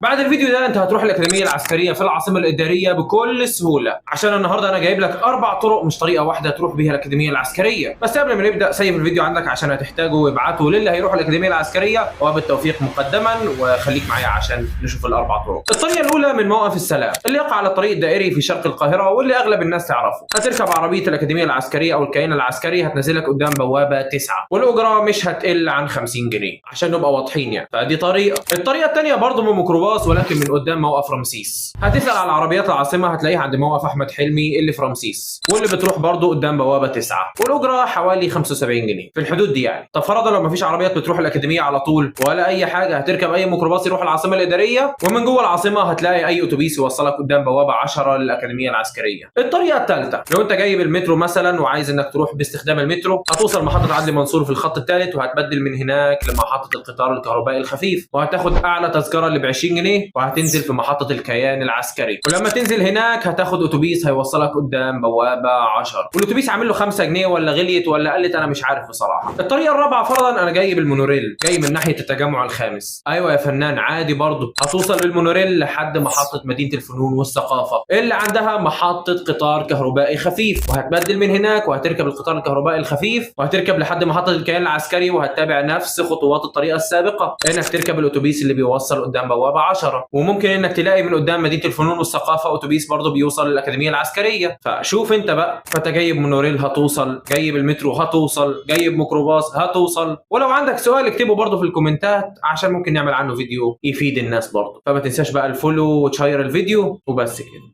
بعد الفيديو ده انت هتروح الاكاديمية العسكرية في العاصمة الادارية بكل سهولة، عشان النهارده انا جايب لك 4 طرق مش طريقه واحدة تروح بيها الاكاديمية العسكرية. بس قبل ما نبدا save الفيديو عندك عشان هتحتاجه وابعته للي هيروح الاكاديمية العسكرية، وبالتوفيق مقدما، وخليك معايا عشان نشوف ال4 طرق. الطريقة الاولى من موقف السلام اللي يقع على الطريق الدائري في شرق القاهرة واللي اغلب الناس تعرفه. هتركب عربية الاكاديمية العسكرية او الكيان العسكري، هتنزلك قدام بوابه 9، والاجره مش هتقل عن 50 جنيه عشان نبقى واضحين يعني. فدي طريقه. الطريقة الثانية برضه من ميكروباص ولكن من قدام موقف رمسيس. هتسأل على عربيات العاصمة هتلاقيها عند موقف أحمد حلمي اللي في رمسيس، واللي بتروح برضه قدام بوابة 9، والأجرة حوالي 75 جنيه في الحدود دي يعني. طب فرضا لو مفيش عربيات بتروح الأكاديمية على طول ولا أي حاجة، هتركب أي ميكروباص يروح العاصمة الإدارية، ومن جوه العاصمة هتلاقي أي أتوبيس يوصلك قدام بوابة 10 للأكاديمية العسكرية. الطريقة الثالثة لو أنت جاي بالمترو مثلا وعايز إنك تروح باستخدام المترو، هتوصل محطة عدلي منصور في الخط الثالث، وهتبدل من هناك لمحطة القطار الكهربائي الخفيف، وهتاخد أعلى تذكرة اللي ب 20 جنيه، وهتنزل في محطة الكيان العسكري. ولما تنزل هناك هتاخد اتوبيس هيوصلك قدام بوابة 10، والاتوبيس عامل له 5 جنيه ولا غليت ولا قلت انا مش عارف بصراحة. الطريقة الرابعة فرضا انا جاي بالمونوريل، جاي من ناحية التجمع الخامس، ايوه يا فنان عادي برضه هتوصل بالمونوريل لحد محطة مدينة الفنون والثقافة اللي عندها محطة قطار كهربائي خفيف، وهتبدل من هناك وهتركب القطار الكهربائي الخفيف، وهتركب لحد محطة الكيان العسكري، وهتتابع نفس خطوات الطريقة السابقة انك تركب الاتوبيس اللي بيوصل قدام بوابة 10، وممكن انك تلاقي من قدام مدينة الفنون والثقافة اتوبيس برضه بيوصل للاكاديميه العسكرية. فشوف انت بقى، فانت جايب مونوريل هتوصل، جايب المترو هتوصل، جايب ميكروباص هتوصل. ولو عندك سؤال اكتبه برضه في الكومنتات عشان ممكن نعمل عنه فيديو يفيد الناس برضه. فما تنساش بقى ال follow وتشير الفيديو، وبس كده.